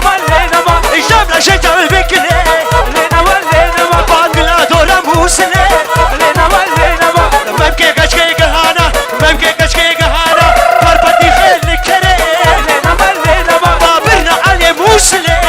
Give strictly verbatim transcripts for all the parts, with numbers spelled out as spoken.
Lênama, lênama. Îşev reşê çav bikile. Lênama, lênama. Bangla dora musile. Lênama, lênama. Memke keçkê gihana, memke keçkê gihana. Parpatî xêl kere. Lênama, lênama. Babirna alê musile.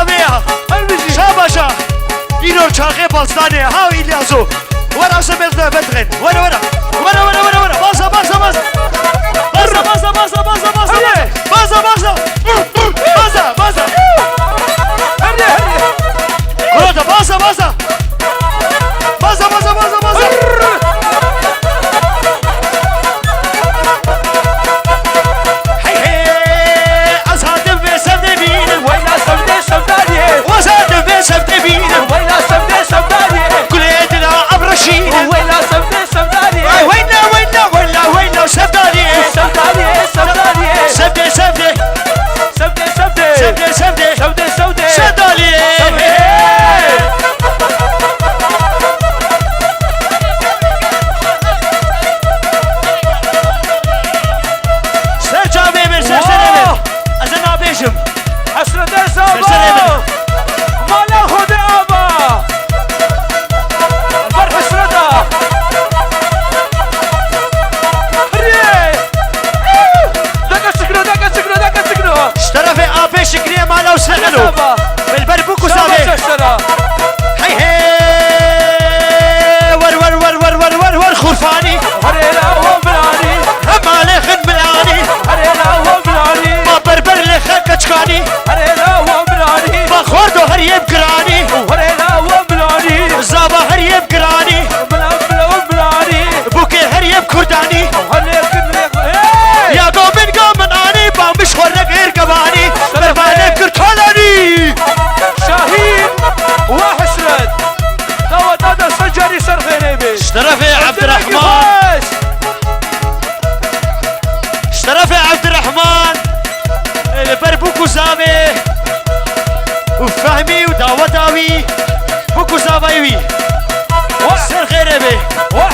Vêya. Şabaşa. Îro çaxê Balstanê. Haw Îlyaso. Were se ber de bedren. Were, were. Were, were, were, were. Baza, baza, baza. Baza, baza, baza, baza, baza. Hadi. Baza, baza. Baza, baza. Hadi, hadi. Kurota, baza, baza. Baza, baza, baza, baza. Hey, hey, ez hatim vê sevdê bînim. Weyla sevdê sevdariyê. Ez hatim vê sevdê bînim. Weyla sevdê sevdariyê. Gulê dila ev reşînim. Weyla sevdê sevdariyê. Ay, weyla, weyla, weyla, weyla sevdariyê. Sevdariyê, sevdariyê. Sevdê, sevdê. Sevdê, sevdê. Sevdê, sevdê. Sevdê, sevdê. Sevdariyê. Sevdê. Ser çavê min, ser serê min. Wah! Ez ê nabêjim. Hesrete Zava! Ser serê min. Mala Xwedê ava! Ber hesreta! Hiriye! Deke çikro, deke çikro, deke çikro! Ji terefê apê Şikriyê mala û Hesrete Zava! Bil ber bûk û savê. Şaba şeştera! Hey hey! Wer, wer, wer, wer, wer, wer, wer, Xurfanî! Herê la wo biranî! Hem malê xin bilanî! Herê la wo biranî! Ma berber lê xe keçkanî! Herê la wo biranî! Ma xwardo her yê bi giranî! Herê la wo biranî! Zava her yê bi giranî! Bila, bila wo biranî! Bûkê her yê bi kurdanî! Herê kin rê, hey! Ya go min go min anî, ba min ji xwe re gêr gevanî! Bervanê kir talanî! Şahîn! Wa hesret! Daweta de ser carî ser xêrê bê. Ji terefê Evdemekî Ebdirehman. Xweş. Ji terefê Evdirehman. Ê, li ber bûk û zavê û Fehmî û daweta wî. Bûk û zavayê wî. Wa. Ser xêrê bê. Wa.